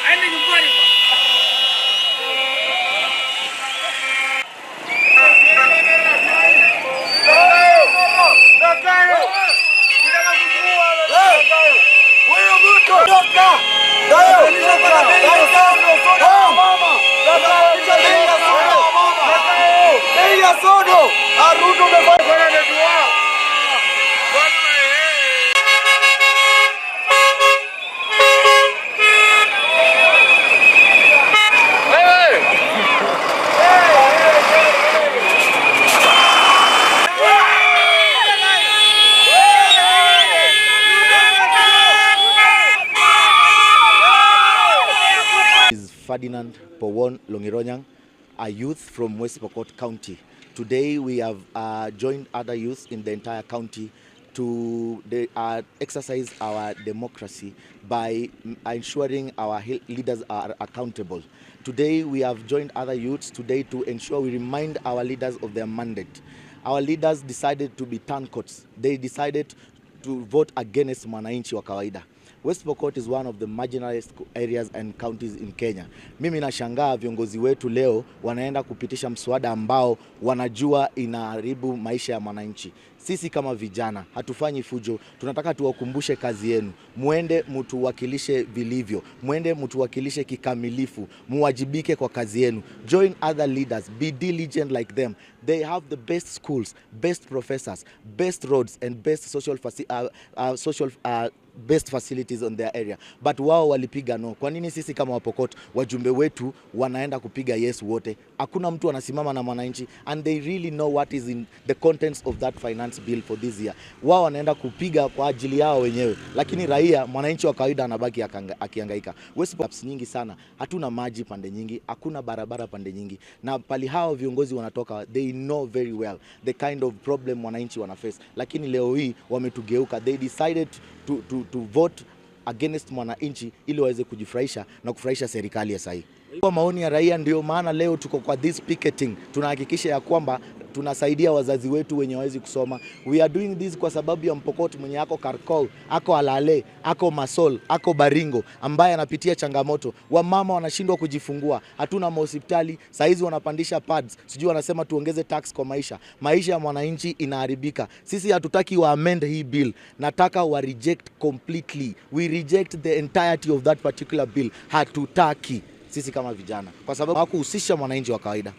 Aende nyumbani. Ferdinand Powon Longironyang, a youth from West Pokot County. Today we have joined other youths in the entire county to exercise our democracy by ensuring our leaders are accountable. Today we have joined other youths today to ensure we remind our leaders of their mandate. Our leaders decided to be turncoats. They decided to vote against mwananchi wa kawaida. West Pokot is one of the marginalized areas and counties in Kenya. Mimi nashangaa viongozi wetu leo wanaenda kupitisha mswada ambao wanajua inaharibu maisha ya mwananchi. Sisi kama vijana hatufanyi fujo, tunataka tuwakumbushe kazi yenu. Muende mtuwakilishe vilivyo, muende mtuwakilishe kikamilifu, muwajibike kwa kazi yenu. Join other leaders, be diligent like them. They have the best schools, best professors, best roads and best social best facilities on their area. But wao walipiga no. Kwa nini sisi kama Wapokot wajumbe wetu wanaenda kupiga yes wote? Hakuna mtu anasimama na mwananchi, and they really know what is in the contents of that finance bill for this year. Wao wanaenda kupiga kwa ajili yao wenyewe, lakini raia, mwananchi wa kawaida anabaki akihangaika. West Pokot nyingi sana, hatuna maji pande nyingi, hakuna barabara pande nyingi. Na pali hao viongozi wanatoka, they know very well the kind of problem mwananchi wana face. Lakini leo hii wametugeuka. They decided to vote against mwananchi ili waweze kujifurahisha na kufurahisha serikali ya sahi. Kwa maoni ya raia, ndio maana leo tuko kwa this picketing. Tunahakikisha ya kwamba tunasaidia wazazi wetu wenye hawezi kusoma. We are doing this kwa sababu ya Mpokot mwenye ako Karkol, ako Alale, ako Masol, ako Baringo, ambaye anapitia changamoto. Wamama wanashindwa kujifungua, hatuna mahospitali, saizi wanapandisha pads, sijui wanasema tuongeze tax kwa maisha. Maisha ya mwananchi inaharibika. Sisi hatutaki wa amend hii bill. Nataka wa reject completely. We reject the entirety of that particular bill. Hatutaki sisi kama vijana, kwa sababu hawakuhusisha mwananchi wa kawaida.